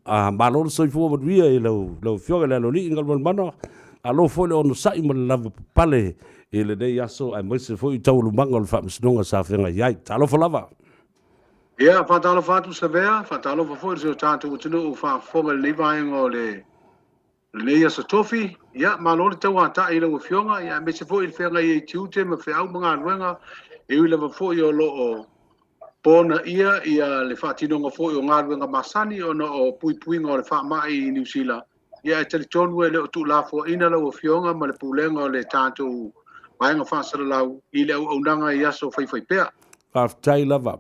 Malo le soifua manuia i lau Afioga i le Aloalii Galumalemana, malo foi le onosai ma le lavapapale i lenei aso aemaise foi i taualumaga o le Faamasinoga sa feagai ai. Talofa lava! Ia, faatalofa atu Savea, faatalofa foi i si o tatou atunuu faafofoga i lenei vaega o le lenei aso tofi. Ia, malo le tauatai i lau Afioga, ia, aemaise foi le feagai ai i tiute ma feau ma galuega, e ui lava foi o lo o ponaia ia le faatinoga foi o galuega masani ona o puipuiga o le faamai i Niu Sila. Ia, e talitonu e le o tuulafoaina lau Afioga ma le pulega o le tatou vaega faasalalau i le auaunaga i aso faifaipea. Faafetai lava.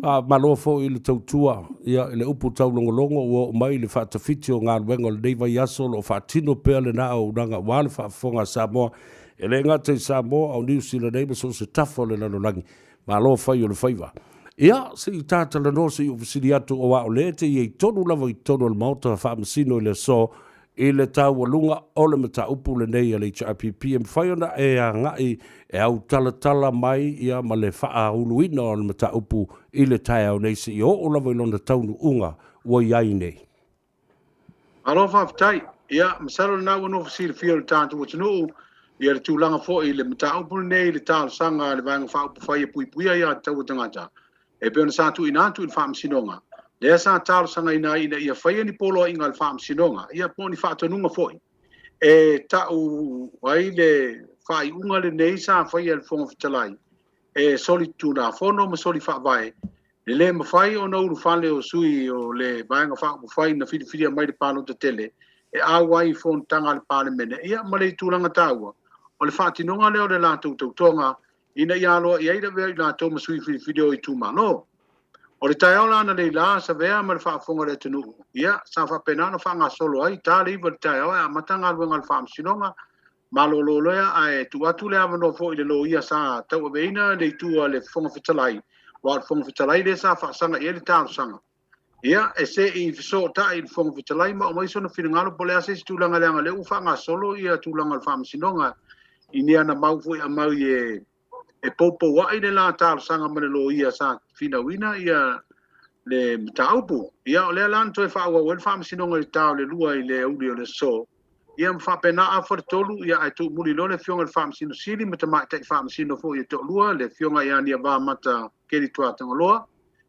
Malo foi i le tautua, ia, i le upu taulogologo ua oo mai i le faatafiti o galuega o lenei vaiaso o lo o faatino pea lena auaunaga aua le faafofoga a Samoa, e le gata i Samoa a o Niu Sila nei ma so o se tafa o le lalolagi. Malo fai o le faiva. Ia, se i ta talanoa se i ou fesili atu aua o lea e te i ai tonu lava i totonu o le Maota Faamasino i le aso i le taualuga o le mataupu lenei a le HRPP e mafai ona e agai e autalatala mai ia ma le faauluina o le mataupu i le taeao nei seia oo lava i lona taunuuga ua i ai nei. Malo faafetai. Ia, masalo lena ua nofo silafia e le tatou atunuu ia le tulaga foi i le mataupu lenei i le talosaga a le Vaega Faaupufai e puipuia aiatatau a tagata e pei ona sa tuuina atu i le Faamasinoga, lea sa talosagaina ai ina ia faia ni poloaiga a le Faamasinoga, ia po o ni faatonuga foi e tau ai le faaiuga lenei sa faia e le Fofoga Fetalai e soli Tulafono ma soli Faavae, e le mafai ona ulufale o sui o le Vaega Faaupufai na filifilia mai le palota tele e auai i fonotaga a le Palemene, ia ma le tulaga taua o le faatinoga lea o le latou tautoga ina ia aloaia ai le avea o i latou ma sui filifili o itumalo. O le taeao la analeila, Savea ma le faafofoga a le atunuu, ia, sa faapena ona faagasolo ai, ta le 9 i le taeao e amata galuega a le Faamasinoga, malolo loa ae tuu atu le avanoa foi i le loia sa tauaveina le itu a le Fofoga Fetalai, aua o le Fofoga Fetalai lea sa faasaga i ai le talosaga. Ia, e se i fesootai i le Fofoga Fetalai ma aumai sona finagalo po o le a se isi tulaga leaga o lea ua faagasolo ia tulaga o le Faamasinoga i ni ana mau foi aumai e poupouai le la talosaga ma le loia sa finauina ia le mataupu. Ia, o lea la na toe faaauau ai le Faamasinoga i le ta o le 2 i le aoauli o le aso. Ia ma faapena afa le 3, ia ae tuumuli loa le Afioga i le Faamasino Sili ma Tamaitai Faamasino foi e toalua, le Afioga ia Niavamata Keli Tuatagaloa,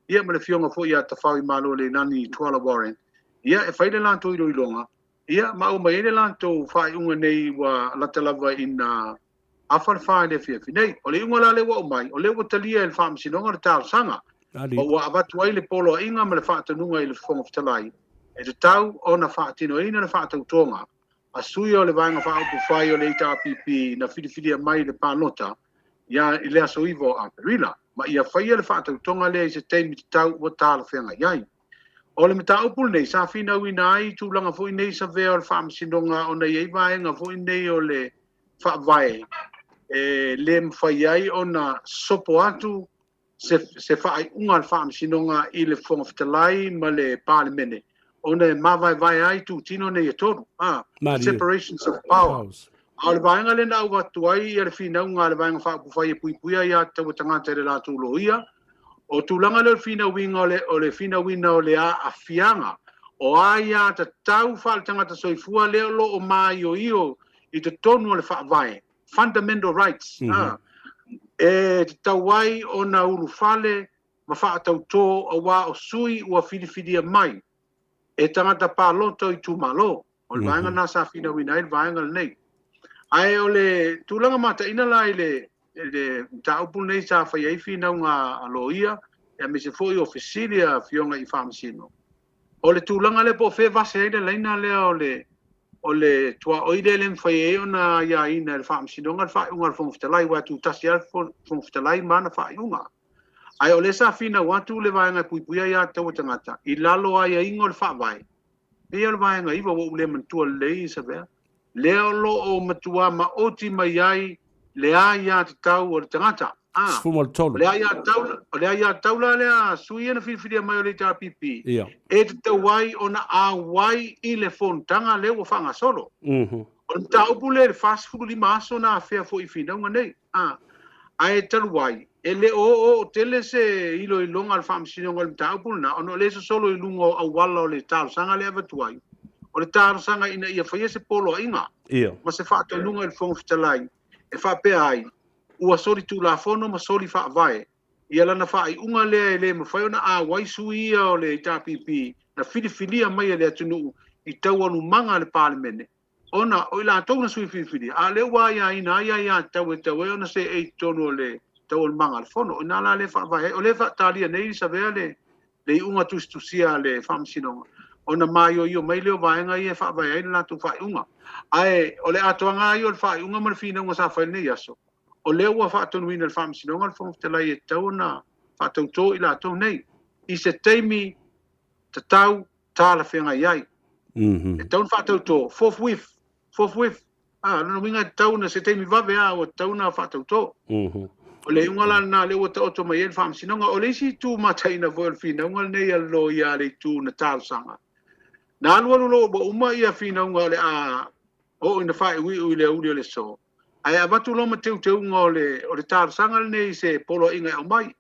ia ma le Afioga foi ia Tafaoimalo Leilani Tuala Warren, ia e fai le latou iloiloga, ia ma aumai ai le latou faaiuga nei ua lata lava ina afa le 4 i le afiafi nei. O le iuga la lea ua aumai, o lea ua talia e le Faamasinoga le talosaga, ma ua avatu ai le poloaiga ma le faatonuga i le Fofoga Fetalai e tatau ona faatinoina le faatautoga a sui o le Vaega Faaupufai o le HRPP na filifilia mai i le palota ia i le aso 9 o Aperila, ma ia faia le faatautoga lea i se taimi tatau ua talafeagai ai. O le mataupu lenei sa finauina ai tulaga foi nei savea o le Faamasinoga ona e i ai vaega foi nei o le Faavae e le mafai ai ona sopo atu se faaiuga a le Faamasinoga i le Fofoga Fetalai ma le Palemene ona e mavaevae ai itutino nei e tolu, separations of power. A o le vaega lea na avatu ai le finauga a le Vaega Faaupufai e puipuia aiatatau a tagata i le latou loia, o tulaga lea o le finauina o le, o le finauina o le aafiaga o aiatatau faaletagata soifua lea o lo o maioio i totonu o le Faavae, fundamental rights, e tatau ai ona ulufale ma faatautō aua o sui ua filifilia mai e tagata palota o itumalo. O le vaega lena sa finauina ai le vaega lenei. Ae o le tulaga mataina la i le mataupu lenei sa fai ai finauga a loia aemaise foi o fesili a afioga i faamasino, o le tulaga lea po o fea e vase ai le laina lea o le o le tuaoi lea e le mafai ai ona aiaina e le Faamasinoga le faaiuga a le Fofoga Fetalai, aua e tutasi lava le Fofoga Fetalai ma ana faaiuga. Ae o lea sa finau atu le vaega e puipuia aiatatau a tagata i lalo o aiaiga o le Faavae, pei o le vaega 9 ua ou le manatua lelei Savea, lea o lo o matua maoti mai ai le aiatatau o le tagata. A, 13. O le aiatatau, o le aiatatau la lea a sui ia na filifilia mai o le HRPP, e tatau ai ona auai i le fonotaga lea ua faagasolo. O le mataupu lea i le 45 aso na afea foi i finauga nei. A, ae talu ai, E le o oooo tele se iloiloga a le Faamasinoga i le mataupu lena, ona o lea e sosolo i luga o auala o le talosaga lea e avatu ai, o le talosaga ina ia faia se poloaiga ma se faatonuga i le Fofoga Fetalai e faapea ai, ua solitulafono ma soli faavae ia lana faaiuga lea e le mafai ona auai sui ia o le HRPP na filifilia mai e le atunuu i taualumaga a le Palemene ona o i latou na sui filifilia, a o lea ua aiaina ai aiatatau e tatau ai ona seei i totonu o le taualumaga a le Fono. O i ina la lea e faavae ai, o lea e faatalia nei Savea le le iuga tusitusia a le Faamasinoga, ona maioio mai lea o vaega ia e faavae ai le latou faaiuga. Ae o le atoaga lava ia o le faaiuga ma le finauga sa fai i lenei aso, o lea ua faatonuina e le Faamasinoga le Fofoga Fetalai e tatau ona faatauto i latou nei i se taimi tatau talafeagai ai. E tatau ona faatauto forthwith, forthwith. A, lona uiga e tatau ona se taimi vave lava ua tatau ona faatauto. O le iuga la lena lea ua taoto mai ai le Faamasinoga. O le isi itu mataina foi o le finauga lenei a le loia a le itu na talosaga, na alualu loa ua uma ia finauga o le a oo ina faaiuiu i le aoauli o le aso, ae avatu loa ma teuteuga o le, o le talosaga lenei i se poloaiga e aumai.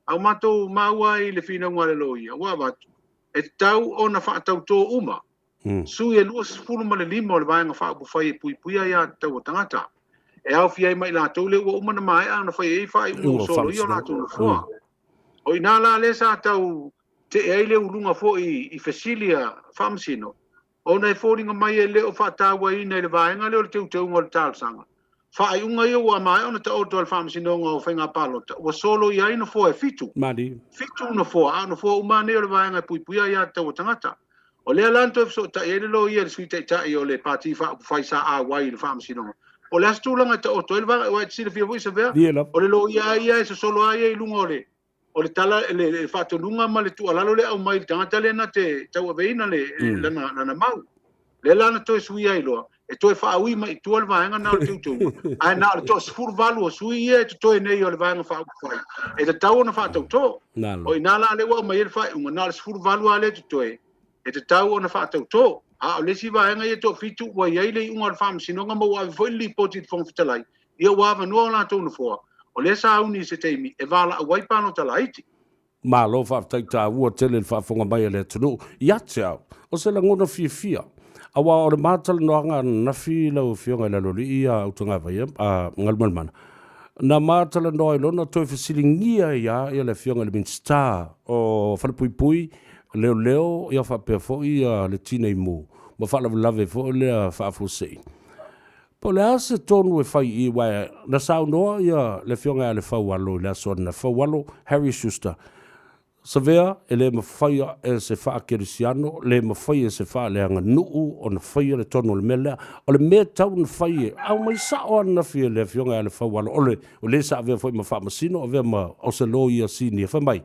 A ua matou maua ai i le finauga a le loia, ua avatu, e tatau ona faatautō uma sui e 25 o le Vaega Faaupufai e Puipuia Aiatatau a Tagata, e aofia ai ma i latou lea ua uma ona maea ona fai ai faaiuga ua soloia o latou nofoa. O i ina la lea sa tau tee ai le uluga foi i fesili a Faamasino, ona e foliga mai e le o faatauaina i le vaega lea o le teuteuga o le talosaga. Faaiuga ia ua maea ona taoto a le Faamasinoga o Faiga Palota, ua soloia ai nofoa e fitu. Malie. Fitu nofoa, a o nofoa uma lava nei o le vaega e puipuia aiatatau a tagata. O lea la na toe fesootai ai le loia i le Sui Taitai o le Pati Faaupufai sa auai i le Faamasinoga. Po o le a se tulaga e taoto ai le vaega, aua e te silafia foi Savea, o le loia lava ia e sosolo lava ia i luga o le o le tala, le faatonuga ma le tuualalo lea e aumai i le tagata lea na te tauaveina le, mm. lana, lana mau. Lea la na toe suia ai loa, e toe faaui mai i tua le vaega na o le teuteuga, ae na o le toa 18 o sui ia e totoe nei o le vaega faaupufai, e tatau ona faatautō. O i ina la lea ua aumai ai le faaiuga, na o le 18 lava lea e totoe, e tatau ona faatautō. A o le isi vaega ia e toafitu ua i ai le iuga o le faamasinoga ma ua ave foi le lipoti i le Fofoga Fetalai, ia ua avanoa o latou nofoa, o lea sa auni i se taimi e valaau ai palota laiti. Malo faafetai taua tele le faafofoga mai a le atunuu ia te au. O se lagona fiafia aua o le ma talanoaga ananafi lau afioga i le Aloalii ia Utagavaia a Galumalemana na ma talanoa ai loa na toe fesiligia ai a ia le afioga i le Minisita o Falepuipui Leoleo ia faapea foi ia le Tinei Mu ma faalavelave foi lea faafuasei. Po o le a se tonu e fai i i, aua na saunoa ia le Afioga ia Lefaualo i le aso ananafi, Faualo Harry Schuster, Savea, e le mafaia e se faakerisiano, le mafaia e se faaleaganuu ona faia le tonu o le mea lea. O le mea e tatau ona fai e aumai sao ananafi e le Afioga ia Lefaualo, o le, o le sa avea foi ma Faamasino, avea ma o se loia sinia, fai mai,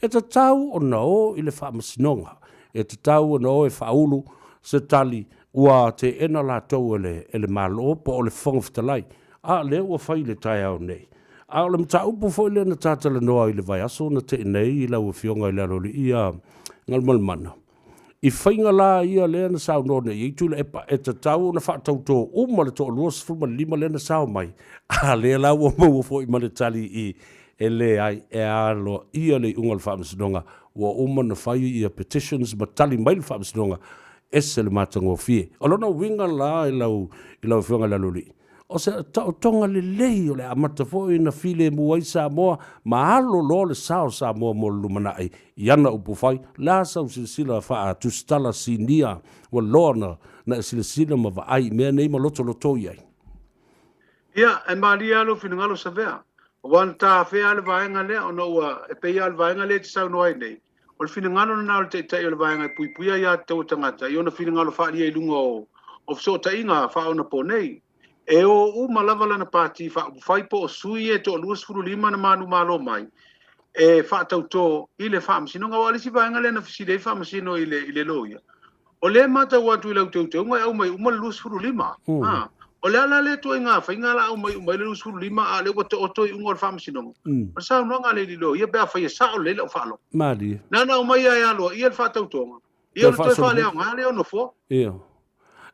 e tatau ona o i le Faamasinoga, e tatau ona o e faaulu se tali Ua teena latou e le, e le Malo po o le Fofoga Fetalai, a lea ua fai i le taeao nei. A o le mataupu foi lea na ta talanoa i le vaiaso na te'i nei i lau Afioga i le Aloalii ia Galumalemana, i faiga la ia lea na saunoa nei i ai Tuilaepa, e tatau ona faatautō uma le toalua 15 lea na sao mai, a lea la ua maua foi ma le tali i e leai, e aloaia le iuga o le Faamasinoga, ua uma ona fai ia petitions ma tali mai le Faamasinoga, ese le matagofie. O lona uiga la i lau, i lau Afioga i le Aloalii, o se taotoga lelei o le amata foi na filemu ai Samoa ma alo loa le sa o Samoa mo le lumanai i ana upufai, le a sau silasila faa-tusitala sinia ua loa na, na e silasila ma vaai i mea nei ma lotoloto i ai. Ia, e malie lava lou finagalo Savea, aua na ta afea lava le vaega lea ona ua, e pei lava o le vaega lea e te saunoa ai nei, O le finagalo lena o le Taitai o le Vaega e puipuia aiatatau a tagata i ona finagalo faaalia i luga o o fesootaiga faaonaponei. E o uma lava lana pati faaupufai po o sui e toa 25 na manumalo mai e faatautō i le Faamasinoga. Aua o le isi vaega lea na fesili ai Faamasino i le i le loia, O lea e matau atu i lau teuteuga e aumai uma le 25. Mm. O le a la lea ituaiga faiga la aumai uma ai le 25 a o lea ua taoto iuga o le faamasinoga? Mm. O le saunoaga a le loia pe afai e sao lelei lau faalogo. Malie. Na ona aumai lava e aloaia le faatautoga. Ia ona toe faaleaoga lea o nofoa. Ia.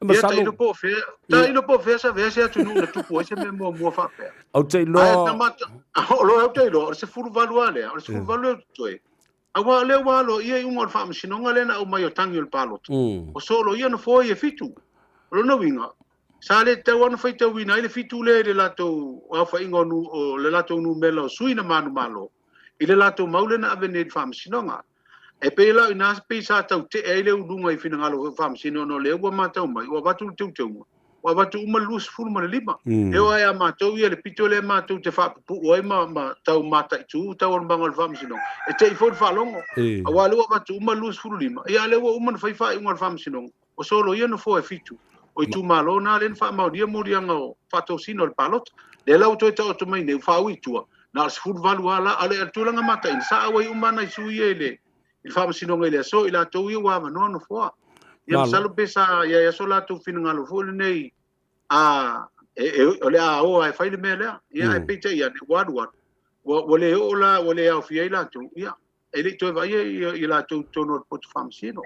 Ia, tailo po o fea, tailo po o fea sa fea se atunuu na tupu ai se mea muamua faapea. Ou te iloa. Ae na mata, o lo au te iloa, o le 18 lava lea, o le 18 lea o totoe. Aua o lea ua aloaia iuga o le faamasinoga lea na aumai o tagi o le palota. O soloia nofoa ia e fitu. O lona uiga, sa le tatau lava ona faitauina ai le fitu lea i le latou aofaiga o, o le latou numera o sui na manumalo i le latou mau lea na ave nei i le faamasinoga. E pei la o i ina pei sa tau tee ai le uluga i finagalo foi o Faamasino ona o lea ua matau mai ua avatu le teuteuga, ua avatu uma le 25. E oo lava ia matou ia le pito lea matou te faapupuu ai ma, ma tau mataitu taualumaga o le Faamasinoga, e tei foi le faalogo. Aua o lea ua avatu uma le 25, ia a o lea ua uma ona fai faaiuga a le Faamasinoga, ua soloia nofoa e fitu o itumalo na lea na faamaonia moliaga o faatosina o le palota. Lea la ua toe taoto mai nei, ua faaui i tua, na o le 18 lava la. A o le tulaga mataina, sa auai uma nai sui ia i le Faamasinoga i le aso, i latou ia ua avanoa nofoa. Ia masalo pe sa i ai so latou finagalo foi lenei, a o le a o lava e fai le mea lea. Ia ae peitai ane, ua alu alu, ua le oo la, ua le aofia ai latou, ia e le i toe vaaia i latou i totonu o le poto faamasino.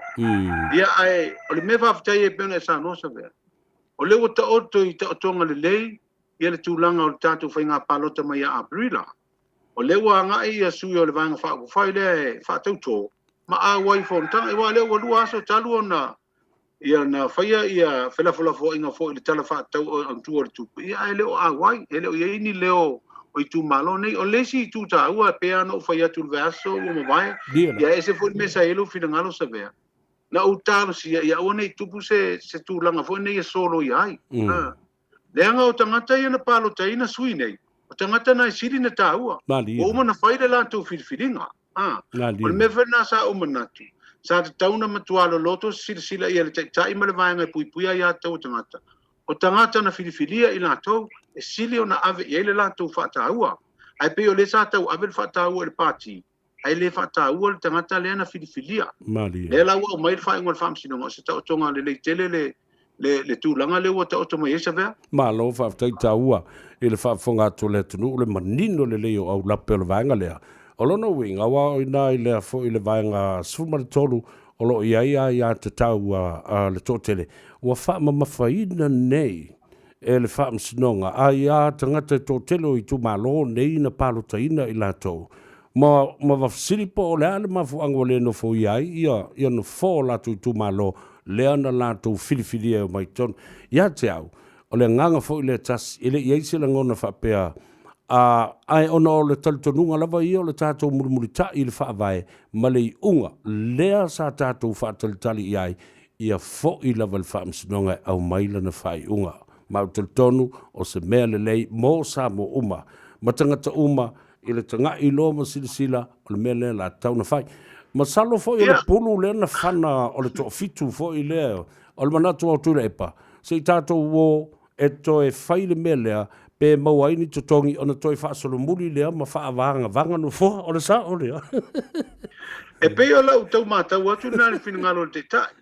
Ia ae o le mea faafetai ai pei ona e saunoa Savea, o lea ua taoto i taotoga lelei ia le tulaga o le tatou faiga palota mai ia Aperila. O lea ua agai ia sui o le Vaega Faaupufai lea e faatauto ma auai i fonotaga, aua o lea ua lua aso talu ona ia na faia ia felafolafoaiga foi i le Tala Faatatau Autu o le Tupe, ia ae le o auai, e le o i ai ni leo o itumalo nei. O le isi itu taua, e pei lava ona ou fai atu i le vaiaso ua mavae, ia e ese foi le mea sa i ai lou finagalo Savea, na ou talosia ia aua ne i tupu se tulaga foi nei e soloia ai. Leaga o tagata ia na palotaina sui nei, o tagata na e sili na taua. Ua uma na fai le latou filifiliga. O le mea foi lena sa ou manatu, sa tatau ona matua loloto se silasila ia le Taitai ma le vaega e puipuia aiatatau a tagata. O tagata na filifilia i latou, e sili ona ave i ai le latou faataua. Ae pei o lea sa tau ave le faataua i le Pati, ae le faataua le tagata lea na filifilia. Malie. Lea la ua aumai le faaiuga o le Faamasinoga, o se taotoga lelei tele le, le, le tulaga lea ua taoto mai ai Savea. Malo faafetai taua i le faafofoga atu o le atunuu le manino lelei o aulape o le vaega lea. O lona uiga, aua o i ina i lea foi le vaega 13 o lo o i ai aiatatau a le toatele, ua faamamafaina nei e le Faamasinoga aia tagata e toatele o itumalo nei na palotaina i latou ma ma fesili po o le a le mafuaaga ua le nofoia ai ia ia nofoa o latou itumalo lea na latou filifilia e omai totonu. Ia te au, o le agaga foi lea tasi, e le i ai se lagona faapea a ae ona o le talitonuga lava ia o le tatou mulimulitai i le Faavae ma le iuga lea sa tatou faatalitali i ai ia foi lava le Faamasinoga e aumai lana faaiuga. Ma ou te talitonu o se mea lelei mo Samoa uma ma tagata uma i le tagai loa ma silasila o le mea lea la tatau ona fai. Masalo foi o le pulu lea na fana o le toafitu foi lea o le manatu o Tuilaepa, se i tatou o e toe fai le mea lea pe maua ai ni totogi ona toe faasolomuli lea ma faavagavaga nofoa. O le sao lea. E pei o lau tau matau atu lena i le finagalo o le Taitai.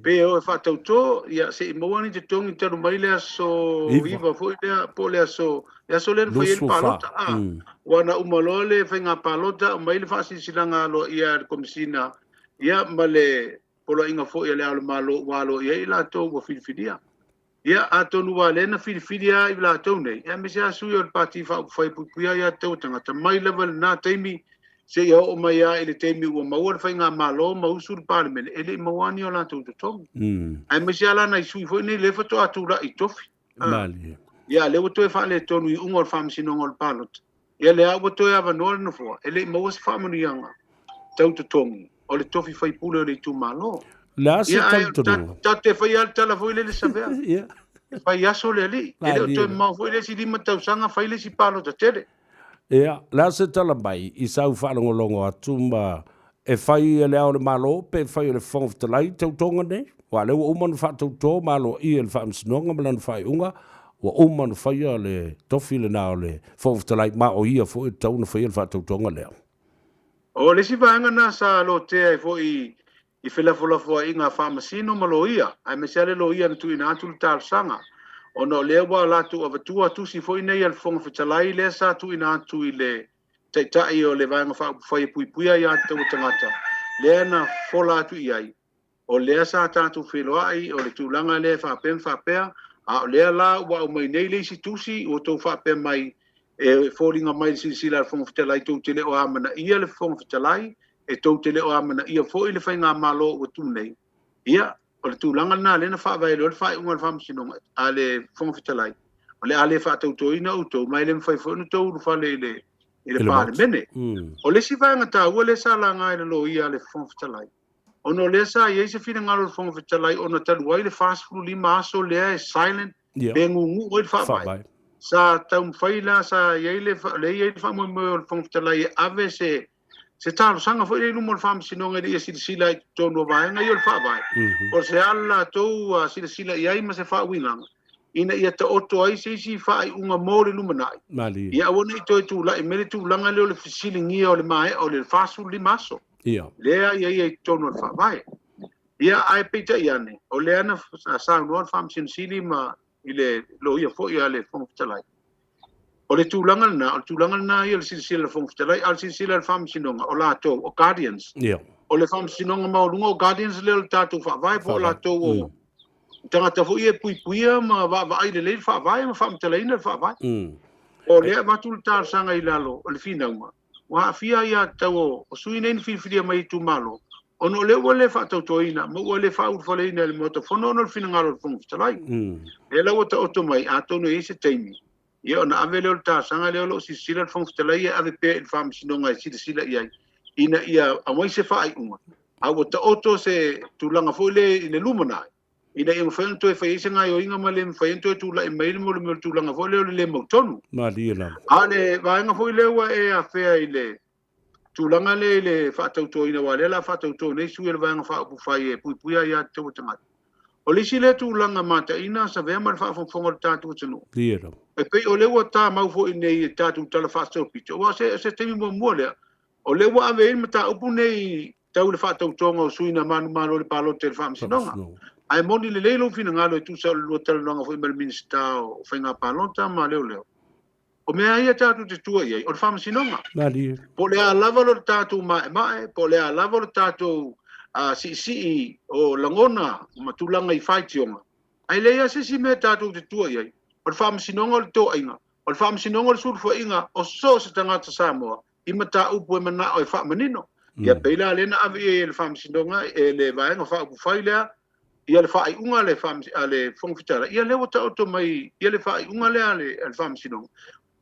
Pe e o e faatauto, ia se i maua ni totogi talu mai le aso 9 foi lea, po o le aso, le aso lea na fai ai le palota. A, ua na uma loa le faiga palota, aumai le faasilasilaga aloaia a le Komesina, ia ma le poloaiga foi a Le Ao o le Malo ua aloaia ai i latou ua filifilia. Ia, atonu ua lea na filifili lava i latou nei, aemaise lava sui o le Pati Faaupufai e Puipuia Aiatatau a Tagata, mai lava i lena taimi seia oo mai lava i le taimi ua maua le faigamalo ma usu le Palemene, e le i maua lava ni o latou totogi. Aemaise lava la nai sui foi nei lea faatoa tulai i tofi. Malie. Ia, lea ua toe faaletonu i iuga o le Faamasinoga o le Palota. Ia, lea ua toe avanoa le Nofoa, e le i maua se faamanuiaga tau totogi o le tofi faipule o le itumalo. Le a se talitonuga? Tatou te faia lava le tala foi lele Savea. Ia. E fai aso le alii. E le o toe mamao foi le isi 5 tausaga fai le isi palota tele. Ia, le a se tala mai i sau faalogologo atu ma e fai e Le Ao o le Malo pe fai e le Fofoga Fetalai tautoga nei? Aua o lea ua uma ona faatauto ma aloaia e le Faamasinoga ma lana faaiuga, ua uma ona faia le tofi lena o le Fofoga Fetalai, ma o ia foi e tatau ona faia le faatautoga lea. O le isi vaega lena sa lotea ai foi i felafolafoaiga a Faamasino ma Loia, aemaise lava le loia na tuuina atu le talosaga, ona o lea ua latou avatua tusi foi nei a le Fofoga Fetalai lea sa tuuina atu i le Taitai o le Vaega Faaupufai e Puipuia Aiatatau a Tagata, lea na fola atu i ai. O lea sa tatou feiloai o le tulaga lea e faapea ma faapea, a o lea la ua aumai nei le isi tusi ua outou faapea mai e foliga mai i le silasila a le Fofoga Fetalai tou te le o amanaia le Fofoga Fetalai, e tou te le o amanaia foi le Faigamalo ua tu nei. Ia, o le tulaga lena lea na faavae loa le faaiuga a le Faamasinoga a le Fofoga Fetalai, o le a le faatautoina outou, ma e le mafai foi ona outou ulufale i le i le Palemene. O le isi vaega taua lea sa laga e le loia a le Fofoga Fetalai, ona o lea sa i ai se finagalo o le Fofoga Fetalai ona talu ai le 45 aso lea e silent pe guguu ai le Faavae, sa taumafai la, sa i ai le, lea e i ai le faamoemoe o le Fofoga Fetalai e ave se se talosaga foi lea i luma o le Faamasinoga ina ia silasila i totonu o vaega ia o le Faavae, o se a le latou silasila i ai ma se faauigaga ina ia taoto ai se isi faaiuga mo le lumanai, ia aua ne i toe tulai mai le tulaga lea o le fesiligia o le maea o le 45 aso lea e i ai i totonu o le Faavae. Ia, ae peitai ane, o lea na saunoa le Faamasino Sili ma i le loia foi a le Fofoga Fetalai. O le tulaga lena, o le tulaga lena ia o le silasila a le Fofoga Fetalai, a o le silasila a le Faamasinoga, o latou, o guardians. O le Faamasinoga Maualuga o guardians lea o le tatou Faavae, po o latou o tagata foi ia e puipuia ma vaavaai lelei le Faavae ma faamatalaina le Faavae. O lea e avatu le talosaga i lalo o le finauga, ua aafia aiatatau o sui nei na filifilia mai i itumalo, ona o lea ua le faatautoina ma ua le faaulufaleina e le Maota Fono ona o le finagalo o le Fofoga Fetalai. Lea la ua taoto mai, atonu e i ai se taimi, ia ona ave lea o le talosaga lea o lo o silasila le Fofoga Fetalai e ave pea i le Faamasinoga e silasila i ai, ina ia aumai se faaiuga, a ua taoto se tulaga foi lea i le lumanai, ina ia mafai ona toe fai ai se gaoioiga ma le mafai ona toe tulai mai le mea o le tulaga foi lea o le le mautonu. Malie lava. A o le vaega foi lea ua e afea i le tulaga lea i le faatautoina, aua o lea o le a faatauto nei sui o le Vaega Faaupufai e puipuia aiatatau a tagata. O le isi lea tulaga mataina, Savea ma le faafogafoga o le tatou atunuu, Malie lava. e pei o lea ua tamau foi nei i le tatou Tala Faasolopito, aua o se taimi muamua lea, o lea ua ave ai le mataupu nei tau i le faatautoga o sui na manumalo i le palota i le Faamasinoga. Ae moni lelei lou finagalo e tusa o le lua talanoaga foi ma le Minisita o Faiga Palota ma Leoleo. O mea ia tatou te tua i ai, o le Faamasinoga. Po o le a lava lo tatou maemae, po o le a lava lo tatou siisii o lagona ma tulaga i faitioga, ae leai lava se isi mea tatou te tua i ai, o le Faamasinoga o le toaiga, o le Faamasinoga o le sulufaiga o so o se tagata Samoa i mataupu e manao e faamanino. Ia pei la lea na ave i ai e le Faamasinoga, e le Vaega Faaupufai lea, ia le faaiuga a le, a le Fofoga Fetalai, ia lea ua taoto mai ia le faaiuga lea a le, a le Faamasinoga.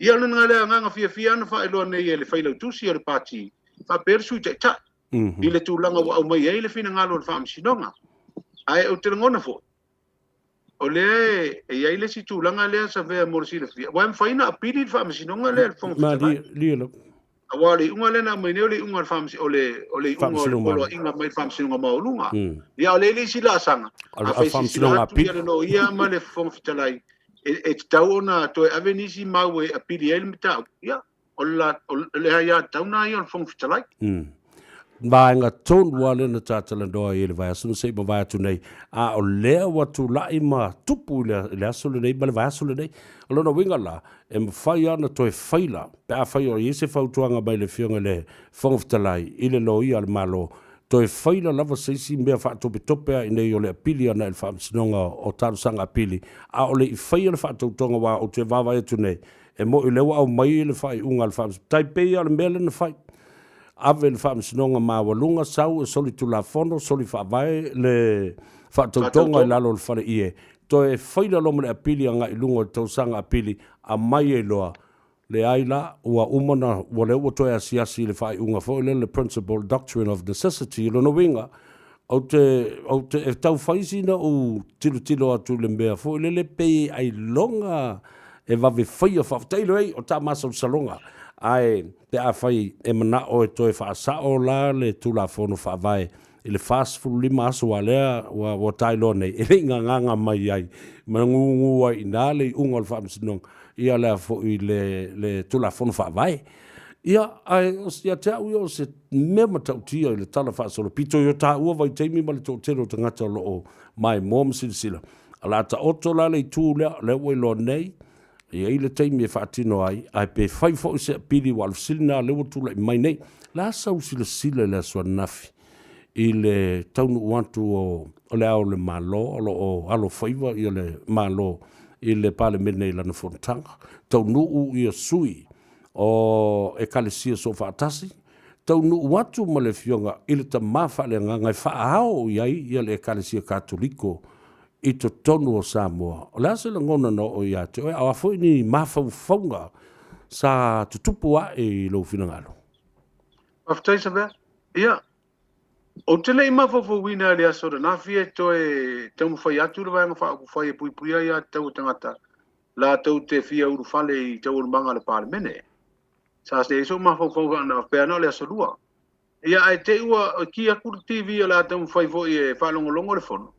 Ia o lena le agaga fiafia na faailoa nei e le Failautusi o le Pati, faapea le Sui Taitai, i le tulaga ua aumai ai le finagalo o le Faamasinoga. Ae ou te lagona foi, O lea e i ai le isi tulaga lea Savea mo le silafia, aua e mafai ona apili le faamasinoga lea e le Fofoga Fetalai. Aua o le iuga lea na aumai nei o le iuga o le faamas, o le, o le iuga o le poloaiga mai le Faamasinoga Maualuga. Ia o lea e le isi laasaga, afai e silasila atu ia le loia ma le Fofoga Fetalai, e, e tatau ona toe ave nisi mau e apili ai le mataupu, ia, O le, o le aiatatau lena ia o le Fofoga Fetalai. Vaega tonu lava lea na ta talanoa ai i le vaiaso na se i mavae atu nei, a o lea ua tulai ma tupu i le, i le aso lenei ma le vaiaso lenei. O lona uiga la, e mafai lava ona toe faila pe afai o i ai se fautuaga mai le Afioga i le Fofoga Fetalai i le Loia a le Malo, toe faila lava se isi mea faatopetope lava i inei o le apili ʻana i le Faamasinoga o Talosaga Apili, a o le i faia le faatautoga aua ou te vaavaai atu nei, E moni lea ua aumai le faaiuga a le Faamasinoga, tai pei lava o le mea lea na fai. Ave i le Faamasinoga Maualuga, sau e solitulafono, solifaavae le faatautoga i lalo o le fale ie, toe faila loa ma le apili agai i luga o le tausaga apili, aumai ai loa, leai la, ua uma ona, ua lea ua toe asiasi i le faaiuga foi lea, le principle doctrine of necessity. O lona uiga, Ou te, ou te, e tau fai sina ou tilotilo atu i le mea foi lele pei ailoga e vave faia faafetai le ai o ta masalosaloga. Ae pe afai e manao e toe faasao la le Tulafono Faavae i le 45 aso aua lea ua, ua tailoa nei, e le i gagaga mai ai ma gugu ai i ina le iuga o le Faamasinoga, ia lea foi le, le Tulafono Faavae. Ia, ae ia te au ia o se mea matautia i le tala faasolopito i o taua vaitaimi ma le toatele o tagata o lo o maimoa ma silasila. O le a taoto la le itu lea, o lea ua iloa nei, e i ai le taimi e faatino ai, ae pe fai foi se apili aua o le fesili lena o lea ua tulai mai nei. O le a sau silasila i le aso ananafi? i le taunuu atu o Le Ao o le Malo, o lo o alofaiva le Malo i le Palemene i lana fonotaga. Taunuu ia sui o Ekalesia Soofaatasi, taunuu atu ma le Afioga i le Tama Faaleagaga e faaao i ai le Ekalesia Katoliko i totonu o Samoa. O le a se lagona na oo ia te oe, a o a foi ni mafaufauga sa tutupu ae i lou finagalo? Faafetai Savea. Ia, ou te le i mafaufauina i le aso ananafi e toe taumafai atu le Vaega Faaupufai e puipuia aiatatau a tagata latou te fia ulufale i taualumaga a le Palemene. Sa leai sou mafaufau faapea na o le aso Lua. Ia ae te i ua ki atu le TV o le a taumafai foi e faalogologo le fono.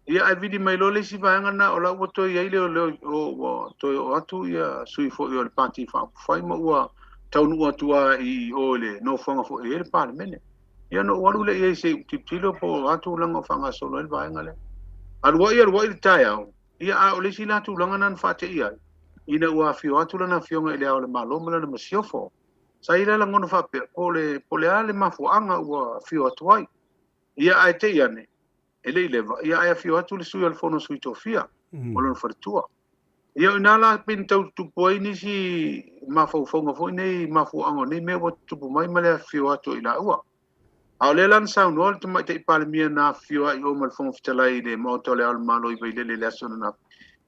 Ia ae vili mai loa le isi vaega lena o la ua toe i ai leoleo i o ua toe oo atu ia sui foi o le Pati Faaupufai ma ua taunuu atu lava i o i le nofoaga foi e i ai le Palemene. Ia ona ou alu lea i ai se i ou tilotilo po o a tulaga o faagasolo ai le vaega lea. Aluai aluai le taeao, ia a o le isi la tulaga lena na faateia ai, ina ua afio atu lana Afioga i Le Ao o le Malo ma lana Masiofo. Sa i ai la lagona faapea, po o le a le mafuaaga ua afio atu ai. Ia ae te i ane, e le i leva, ia ae afio atu le sui o le Fono a Sui Tofia, ma lona faletua. Ia o ina la pei na tau tutupu ai nisi mafaufauga foi nei mafuaaga o nei mea ua tutupu mai ma le afifio atu o i laua. A o lea la na saunoa le Tamaitai Palemia na afifio ai i o ma le Fofoga Fetalai i le Maota o Le Ao o le Malo i Vailele i le aso ananafi,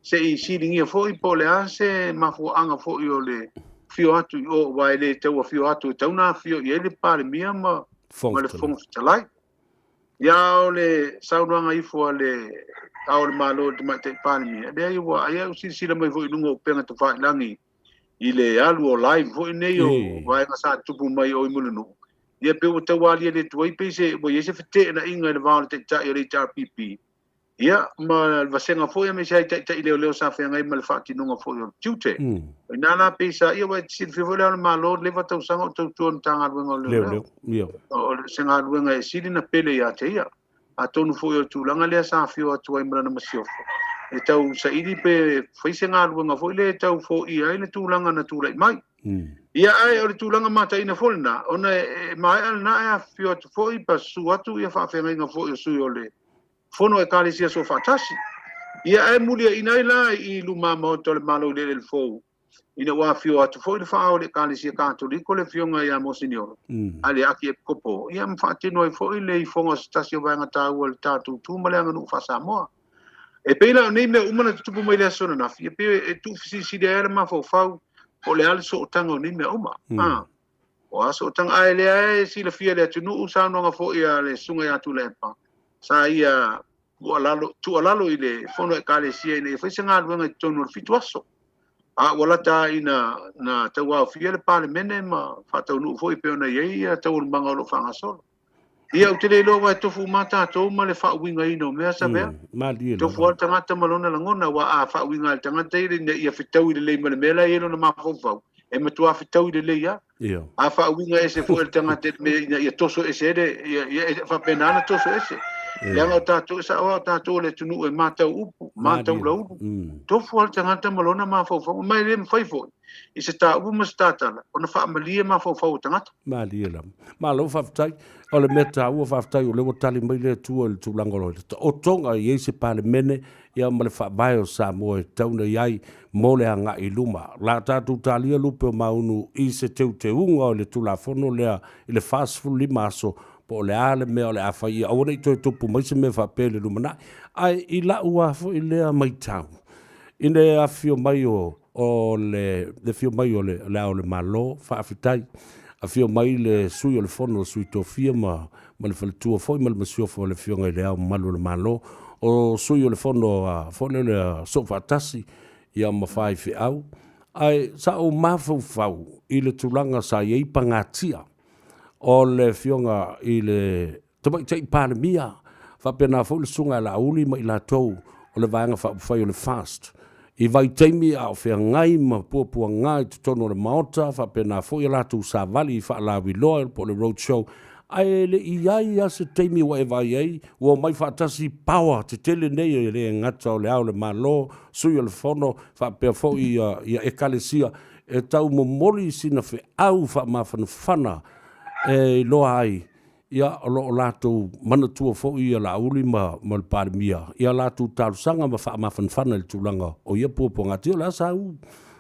se i siligia foi po o le a se mafuaaga foi o le afio atu i o, aua e le tau afio atu e tatau ona afifio i ai le Palemia ma le Fofoga Fetalai. Ia o le saunoaga ifo a le Ao o le Malo i le Tamaitai Palemia, leai ua ai au silasila mai foi i luga o upega tafailagi i le alu o live foi nei o vaega sa tutupu mai o i Mulinuu, ia pei ua tau aliali atu ai pei se ua i ai se feteenaiga i le va o le Taitai o le HRPP ia ma le vasega foi aemaise ai taitai leoleo sa feagai ma le faatinoga foi o le tiute. O ina la pei sa, ia ua e silafia foi Le Ao o le Malo, leva tausaga o tautua i le Matagaluega o Leoleo. O se galuega e sili na pele ia te ia. Atonu foi o le tulaga lea sa afio atu ai ma lana masiofo, e tau saili pe fai se galuega foi lea e tau foia ai le tulaga na tulai mai. Ia ae o le tulaga mataina foi lena, ona e maea lena ae afifio atu foi pa susu atu ia faafeagaiga foi o sui o le Fono a Ekalesia Soofaatasi. Ia ae muliaina ai la i luma Maota o le Malo i le eleele fou, ina ua afio atu foi le Faa o le Ekalesia Katoliko le Afioga ia Moseniolo a le Akiepikopo, ia ma faatino ai foi le ifoga o se tasi o vaega taua i le tatou tu ma le aganuu faa-Samoa. E pei la o nei mea uma na tutupu mai le aso ananafi, e pei e tuufesilisili ai le mafaufau po o le a le sootaga o nei mea uma. O a sootaga, ae lea e silafia e le atunuu saunoaga foi a le Susuga ia Tuilaepa, sa ia tuualalo i le Fono a Ekalesia ina ia fai se galuega i totonu o le 7 aso. A ua lata ina na tauaofia le Palemene ma faataunuu foi pei ona i ai ia taualumaga o lo o faagasolo. Ia, ou te le iloa aua e tofu uma tatou ma le faauigaina o mea Savea. Malie Tofu lava le tagata ma lona lagona, aua a faauiga e le tagata ia ina ia fetaui lelei ma le mea la e i ai lona mafaufau, e matua fetaui lelei lava. A faauiga ese foi e le tagata i le mea ina ia toso ese ai le, ia, ia, e faapena ona toso ese. Leaga o tatou, e sao lava o tatou o le atunuu e matau upu, matau laulu. Tofu lava le tagata ma lona mafaufau, ma e le mafai foi i se tāupu ma se tātala ona faamalie mafaufau o tagata. Malie lava. Malo faafetai. O le mea taua faafetai o lea ua tali mai le Atua i le tulaga o le taotoga e i ai se Palemene ia ma le Faavae o Samoa e tatau ona i ai mo le agai i luma. O le a tatou talia lupe o Maunu i se teuteuga o le Tulafono lea i le 45 aso po o le a le mea o le a fai ia aua ne i toe tupu mai se mea faapea i le lumanai. Ae i lau lava foi lea matau, i le afifio mai o O le afio mai o le Ao o le Malo, faafetai. Afio mai le Sui o le Fono a Sui Tofia ma le faletua foi ma le masiofo a le Afioga i le Ao Mamalu o le Malo. O Sui o le Fono a foi lea o le Soofaatasi ia ma faifeau. Ae sa ou mafaufau i le tulaga sa i ai pagatia o le Afioga i le Tamaitai Palemia, faapena foi le Susuga ia Laauli ma i latou o le Vaega Faaupufai o le FAST. I vaitaimi a o feagai ma puapuaga i totonu o le Maota, faapena foi a latou savali i faalauiloa po o le road show, ae le i i ai lava se taimi ua e vaai ai ua omai faatasi power tetele nei e le gata o Le Ao o le Malo, Sui o le Fono, faapea foi ia Ekalesia e tau momoli sina feau faamafanafana e iloa ai. Ia, o lo o latou manatua foi ia Laauli ma ma le Palemia i a latou talosaga ma faamafanafana i le tulaga o ia puapuaga. O le a sau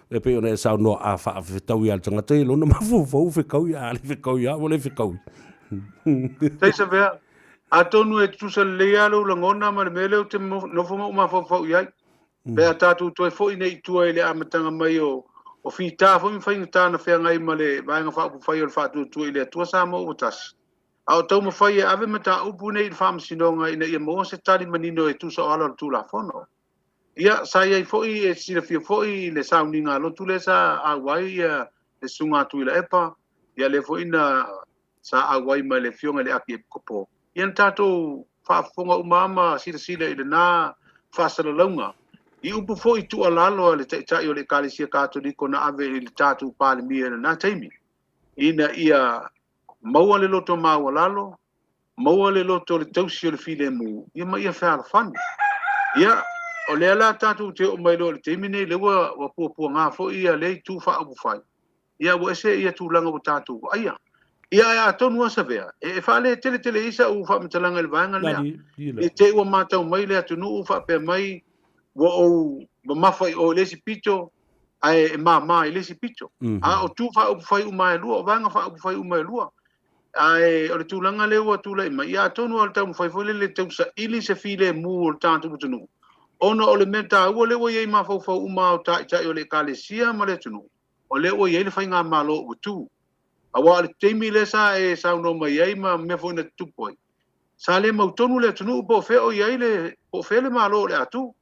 e pei ona e saunoa, a faafetaui lava le tagata i lona mafaufau fetaui, a le fetaui lava ua le fetaui. Taisavea, atonu e tutusa lelei lava lou lagona ma le mea lea ou te nofo ma ou mafaufau i ai. Pe a tatou toe foi nei i tua i le amataga mai o o fita foi ma faigata na feagai ma le Vaega Faaupufai o le Faatuatua i le Atua Samoa ua Tasi, a o taumafai e ave mataupu nei i le Faamasinoga ina ia maua se tali manino e tusa o ala o le Tulafono. Ia, sa i ai foi, e silafia foi i le sauniga a lotu lea sa auai ia le Susuga a Tuilaepa, ia lea foi na sa auai ma le Afioga i le Akiepikopo. Ia na tatou faafofoga uma lava ma silasila i lena faasalalauga i upu foi tuualalo a le Taitai o le Ekalesia Katoliko na ave i le tatou Palemia i lena taimi, ina ia maua le loto maualalo, maua le loto o le tausi o le filemu, ia ma ia fealofani. Ia, o lea la tatou te oo mai loa i le taimi nei, lea ua puapuaga foi ia lea itu faaupufai, ia ua ese ia tulaga ua tatou vaaia. Ia ae atonu lava Savea, e faaleteletele i ai sau faamatalaga i le vaega lea. I te i ua matau mai le atunuu faapea mai ua ou mamafa i o i le isi pito ae e māmā i le isi pito. A o tu faaupufai uma e lua, o vaega faaupufai uma e lua. Ae o le tulaga lea ua tulai mai, ia atonu o le taumafai foi lele e tausaili se filemu o le tatou atunuu, ona o le mea taua lea ua i ai i mafaufau uma o taitai o le Ekalesia ma le atunuu, o lea ua i ai le faigamalo ua tu. Aua o le taimi lea sa e saunoa mai ai ma mea foi na tutupu ai, sa le mautonu le atunuu po o fea o i ai le, po o fea le Malo o le a tu.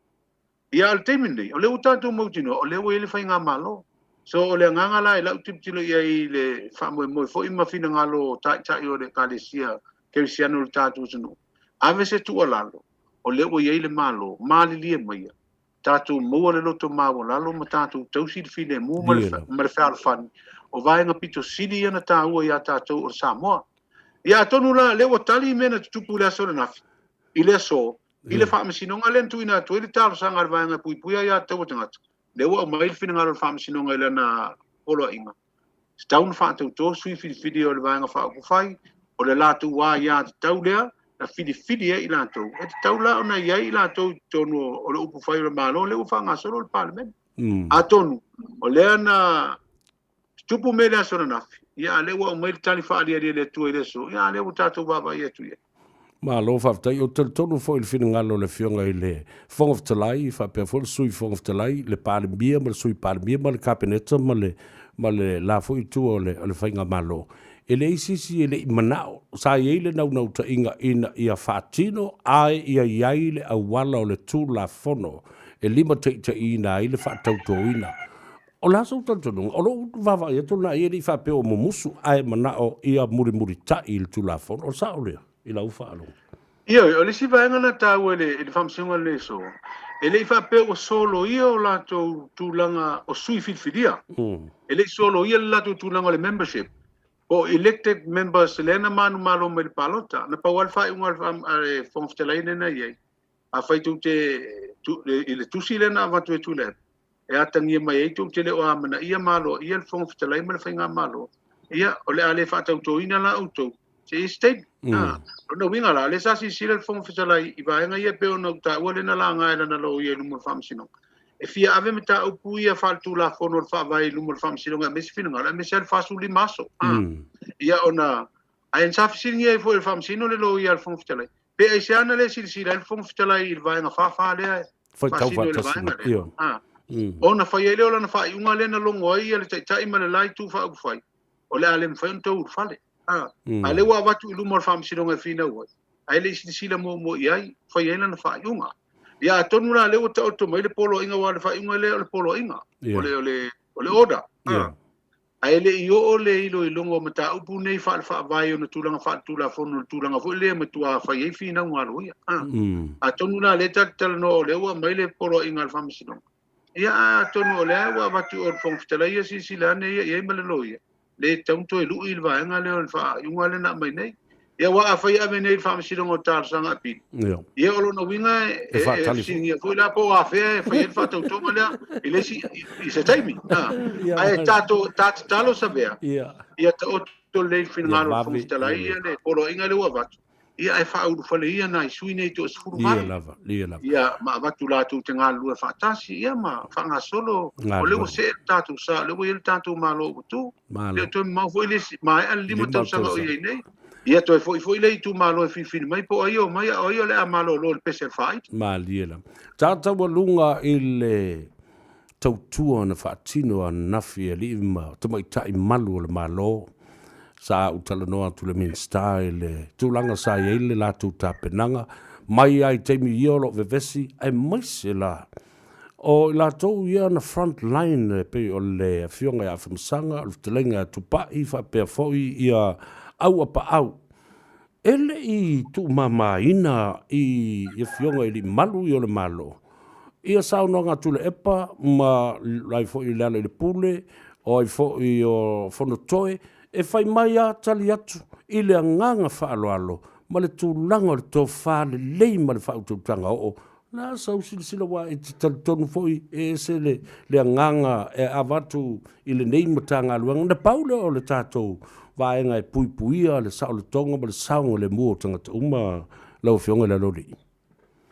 Ia a o le taimi lenei, o lea ua tatou mautinoa, o lea ua i ai le faigamalo. So o le agaga la i lau tilotilo i ai i le faamoemoe foi ma finagalo o taitai o le Ekalesia Kerisiano o le tatou atunuu, ave se tuualalo, o lea ua i ai le Malo, malilie maia, tatou maua le loto maualalo ma tatou tausi le filemu ma le, ma le fealofani, o vaega pito sili ia na taua iā tatou o le Samoa. Ia atonu la, lea ua tali mea na tutupu i le aso ananafi, i le aso, i le Faamasinoga lea na tuuina atu ai le talosaga a le Vaega e Puipuia Aiatatau a Tagata, lea ua aumai le finagalo o le Faamasinoga i lana poloaiga, tatau ona faatauto sui filifili o le Vaega Faaupufai, o le latou aiatatau lea na filifili ai i latou, e tatau la ona i ai i latou i totonu o le upufai o le Malo lea ua faagasolo le Palemene. Atonu o lea na tutupu mea i le aso ananafi, ia a lea ua aumai le tali faaliali a le Atua i le aso, ia a lea ua tatou vaavaai atu i ai. Malo faafetai. Ou te talitonu foi i le finagalo o le Afioga i le Fofoga Fetalai, faapea foi le Sui Fofoga Fetalai, le Palemia ma le Sui Palemia ma le Kapeneta ma le, ma le la foi itu o le, o le Faigamalo. E leai se isi e le i manao, sa i ai le naunautaiga ina ia faatino ae ia i ai le auala o le Tulafono e limataitaiina ai le faatautoina. O le a sou talitonuga? O lou vaavaai atu lena i ai, e le i faapea ua mumusu, ae manao ia mulimulitai i le Tulafono. O le sao lea i lau faalogo? Ioe, o le isi vaega na taua i le Faamasinoga lenei aso, e le i faapea ua soloia o latou tulaga o sui filifilia. E le i soloia le latou tulaga o le membership, po o elected members lea na manumalo mai i le palota. Na pau lava le faaiuga a le Fofoga Fetalai lea na i ai, afai tou te, i le tusi lea na avatu e Tuilaepa, e atagia mai ai tou te le o amanaia ma aloaia le Fofoga Fetalai ma le Faigamalo, ia, o le a le faatautoina la outou se i se taimi. O lona uiga la, o lea sa silasila le Fofoga Fetalai i vaega ia e pei ona ou taua lea na laga e lana loia i luma o le Faamasinoga, e fia ave mataupu ia faaletulafono o le Faavae i luma o le Faamasinoga e aumai se finagalo, aemaise lava le 45 aso. Ia ona, ae sa fesiligia ai foi e le Faamasino le loia a le Fofoga Fetalai, Pe aisea na le silasila ai le Fofoga Fetalai i le vaega 44 lea e Faitau faasino i le faatasi vaega lea. Ioe. A. Ona fai ai lea o lana faaiuga lea na logo ai le Taitai ma le la Itu Faaupufai, o le a le mafai ona tau ulufale. A. A lea ua avatu i luma o le Faamasinoga e finau ai, ae le i silasila muamua i ai, fai ai lana faaiuga. Ia atonu la lea ua taoto mai le poloaiga, aua o le faaiuga lea o le poloaiga, o le, o le, o le order. A. Ae le i oo le iloiloga o mataupu nei faale-faavae i ona tulaga faaletulafono i le tulaga foi lea e matua fai ai finauga a loia. Atonu la lea ta te talanoa o lea ua aumai le poloaiga a le Faamasinoga, ia ae atonu o lea ua avatu i o i le Fofoga Fetalai ia silasila ane ia i ai ma le loia, le tatau ona toe lui le vaega lea o le faaiuga lea na aumai nei. Ia aua afai e ave nei i le Faamasinoga o Talosaga Apili, ia o lona uiga e E faatali foi. fesiligia foi la po o afea e fai ai le faatautoga lea i le isi i se taimi. Ae tatou ta tatalo Savea, ia taoto atoato lelei le finagalo o le Fofoga Fetalai ia le poloaiga lea ua avatu, ia ae faaulufale ia nai sui nei e toa-18. Lava, ia lava. Ia ma avatu latou te galulue faatasi, ia ma faagasolo, o lea ua see le tatou sa, o lea ua i ai le tatou Malo ua tu. Malo. Le o toe mamao foi le isi, maea le 5 tausaga o i ai nei, ia toe foi foi le itumalo e filifili mai po o ai o omai a o ai o le a malolo i le pese a le faaiti. Malie lava. Tagata taualuga i le tautua na faatino ananafi e alii ma tamaitai malu o le Malo. Sa ou talanoa atu i le Minisita i le tulaga sa i ai le latou tapenaga mai lava i taimi ia o lo o vevesi, aemaise la o i latou ia na front line e pei o le Afioga ia Afamasaga, o le Fetalaiga ia Tupai faapea foi ia Auapaau. E le i tuumamaina i Afioga i alii malu ia o le Malo ia saunoaga a Tuilaepa ma ai foi o Lealailepule, o ai foi o Fonotoe, e fai mai a tali atu i le agaga faaaloalo ma le tulaga o le tofa lelei ma le faautautaga oo. O le a sau silasila aua e te talitonu foi e ese le, le agaga e avatu i lenei Matagaluega. Na pau lea o le tatou vaega e puipuia le saolotoga ma le saogalemu o tagata uma lau Afioga i le Aloalii.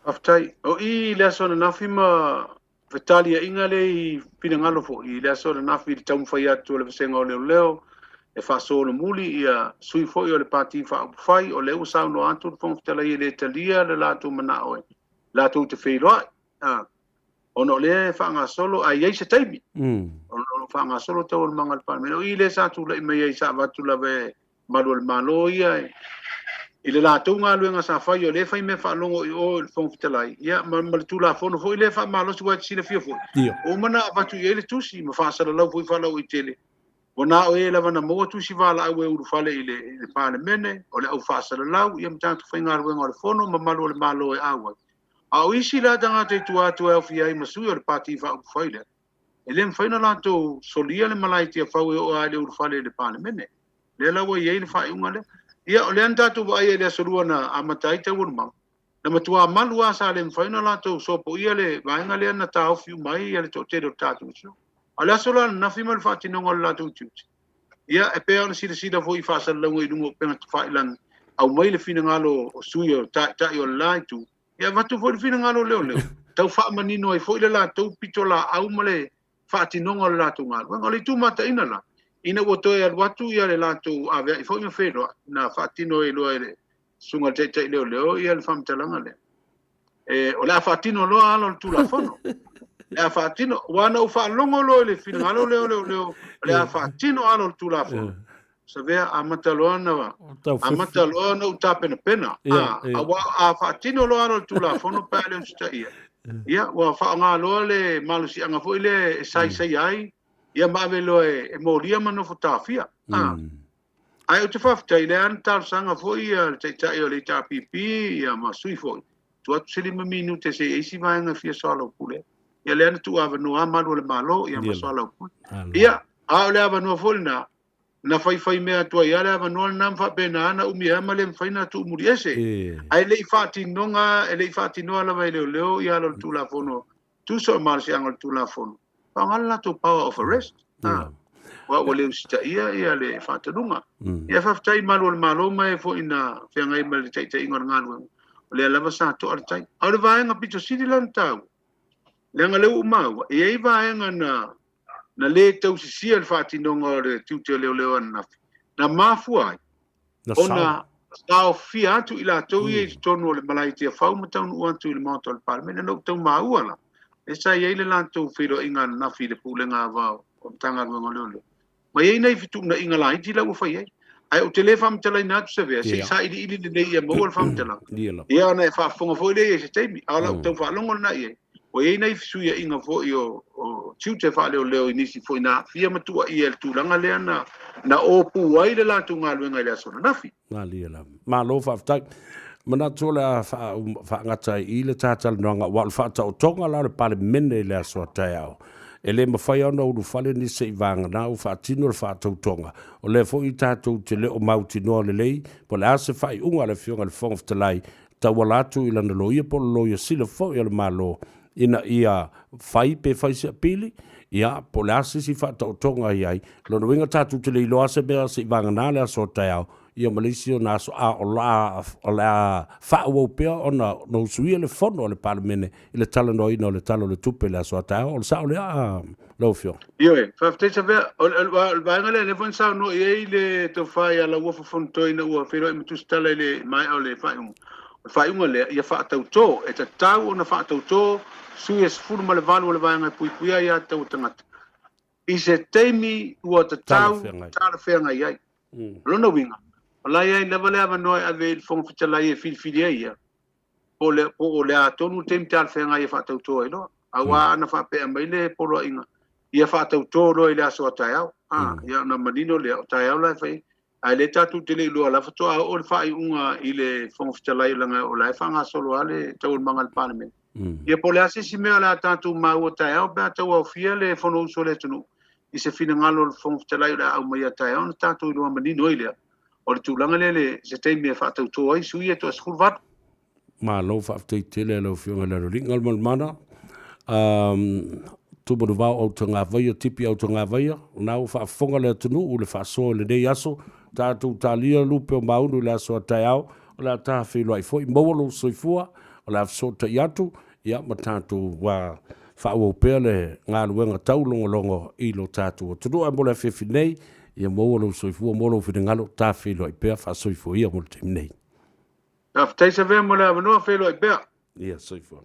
Faafetai. O i i le aso ananafi ma fetaliaiga lea i finagalo foi i le aso ananafi i le taumafai atu o le Vasega o Leoleo e faasolomuli ia sui foi o le Pati Faaupufai, o lea ua saunoa atu le Fofoga Fetalai e le talia le latou manao e latou te feiloai, ona o lea e faagasolo ae i ai se taimi, ona o lo o faagasolo taualumaga a le Palemene. O i lea sa tulai mai ai, sa avatu lava e malu o le Malo ia i le latou galuega sa fai, o lea e fai mea faalogo i o i le Fofoga Fetalai, ia, ma le Tulafono foi lea faamalosi, aua e te silafia foi, ua uma ona avatu i ai le tusi ma faasalalau foi faalauaitele, ua na o e lava na maua tusi valaau e ulufale i le Palemene, o le au faasalalau, ia ma tagata faigaluega o le Fono ma malu o le Malo e auai. A o isi la tagata i tua atu e aofia ai ma sui o le Pati Faaupufai lea, e le mafai ona latou solia le malae i Tiafau e oo lava i le ulufale i le Palemene. Lea la ua i ai le faaiuga lea. Ia, o lea na tatou vaai ai i le Aso Lua na amata ai taualumaga, na matua malu lava sa le mafai ona latou sopoia le vaega lea na taofi uma ai le toatele o le tatou atunuu. A o le aso la ananafi ma le faatinoga o le latou tiute, ia, e pei ona silasila foi i faasalalauga i luga o upega tafailagi, aumai le finagalo o sui o taitai o le la itu, ia avatu foi le finagalo o leoleo, tau faamanino ai foi le latou pitolaau ma le faatinoga o le latou galuega. O le itu mataina la, ina ua toe alu atu ia le latou aveai foi ma feiloai, na faatino ai loa e le susuga i le taitai leoleo ia le faamatalaga lea. E, o le a faatino loa ala o le Tulafono. O le a faatino, aua na ou faalogo loa i le finagalo lea o leoleo, o le a faatino ala o le Tulafono. Savea, amata loa na, amata loa na ou tapenapena. Aua a faatino loa ala o le Tulafono pe a le usitaia, ia, ua faaaoga loa le malosiaga foi lea e saisaia ai, ia ma ave loa e molia ma nofo taofia. Ae ou te faafetai, lea na talosaga foi ia le Taitai o le HRPP ia ma sui foi, tuu atu se 5 minute se i ai isi vaega e fia soalaupule ai. Ia lea na tuu avanoa malu o le Malo ia ma soalaupule. Ia, a o le avanoa foi lena, na faifai mea atu ai lava le avanoa lena ma faapena na umi ai ma le mafai ona tuumuli ese. Ae le i faatinoga, e le i faatinoa lava e leoleo ia ala o le Tulafono, tusa o le malosiaga o le Tulafono, faaaoga le latou power of arrest. Aua ua le usitaia ia le faatonuga. Ia faafetai i malu o le Malo ma e foi na feagai ma le taitaiga o le galuega, o lea lava sa toa le tai. A o le vaega pito sili la ona taua, leaga lea ua ou maua, e i ai vaega na na le tausisia le faatinoga o le tiute o leoleo ananafi, na mafua ai ona taofia atu i latou ia i totonu o le malae i Tiafau ma taunuu atu i le Maota o le Palemene. Na ou tau maua la, lea sa i ai le latou feiloaiga ananafi i le Pulega o Matagaluega o Leoleo, ma i ai nai fetuunaiga laiti la ua fai ai. Ae ou te le faamatalaina atu Savea, se i sailiili lelei ia maua le faamatalaga. Ia ona e faafofoga foi lea i ai se taimi. A o lau tau faalogo lena i ai, ua i ai nai fesuiaiga foi o tiute faaleoleo i nisi foi na aafia ma tuuaia i le tulaga lea na opu ai le latou galuega i le aso ananafi. Malie lava. Malo faafetai. Manatu o le a faagata ai i i le ta talanoaga, aua o le faataotoga la o le Palemene i le aso a taeao. E le mafai ona ulufale nisi seivagana ua faatino le faatautoga. O lea foi tatou te le o mautinoa lelei po o le a se faaiuga a le Afioga i le Fofoga Fetalai tauala atu i lana loia po o le Loia Sili foi a le Malo. ina ia fai pe fai se apili, ia, po o le a se isi faataotoga e i ai. Lona uiga tatou te le iloa se mea se i vagana le aso a taeao, ia ma le isi ona aso, a o la, o le a faaauau pea ona usuia le fono a le Palemene i le talanoaina o le Tala o le Tupe i le aso a taeao. O le sao lea, lau Afioga? Ioe, faafetai Savea. O le vaega lea, lea foi na saunoa i ai le tofa ia Lauofo Fonotoe ina ua feiloai ma Tusitala i le maea o le faaiuga. O le faaiuga lea, ia faatauto, e tatau ona faatauto sui e 18 o le Vaega e Puipuia Aia Tatau a Tagata i se taimi ua tatau talafeagai ai. O lona uiga, o la e i ai lava le avanoa e ave i le Fofoga Fetalai e filifili ai ia, po o le, po o le a tonu le taimi talafeagai e faatauto ai loa. Aua ana faapea mai le poloaiga, ia faatauto loa i le aso a taeao. Ia ona manino lea, o taeao la e fai ai. Ae lea tatou te le iloa la faatoa oo le faaiuga i le Fofoga Fetalai leaga o la e faagasolo lava le taualumaga a le Palemene. Ia po o le a se isi mea o le a tatou maua taeao pe a tauaofia le Fonousu a le atunuu i se finagalo o le Fofoga Fetalai o le a aumaia taeao ona tatou iloa manino ai lea o le tulaga lea le se taimi e faatauto ai sui e toa 18. Malo faafetai tele lau Afioga i le Aloalii Galumalemana. Um, Tumanuvao Autagavaia, Tipi Autagavaia, o na ua faafofoga le atunuu le faasoa i lenei aso, tatou talia lupe o maunu i le aso a taeao, o le a ta feiloai foi, maua lou soifua, o le a fesootai atu, ia ma tatou faaauau pea le galuega taulogologo i lo tatou atunuu. Ae mo le afiafi nei, ia maua lou soifua, maua lou finagalo, ta feiloai pea, faasoifua ia mo le taimi nei. Faafetai Savea mo le avanoa, feiloai pea. Ia, soifua.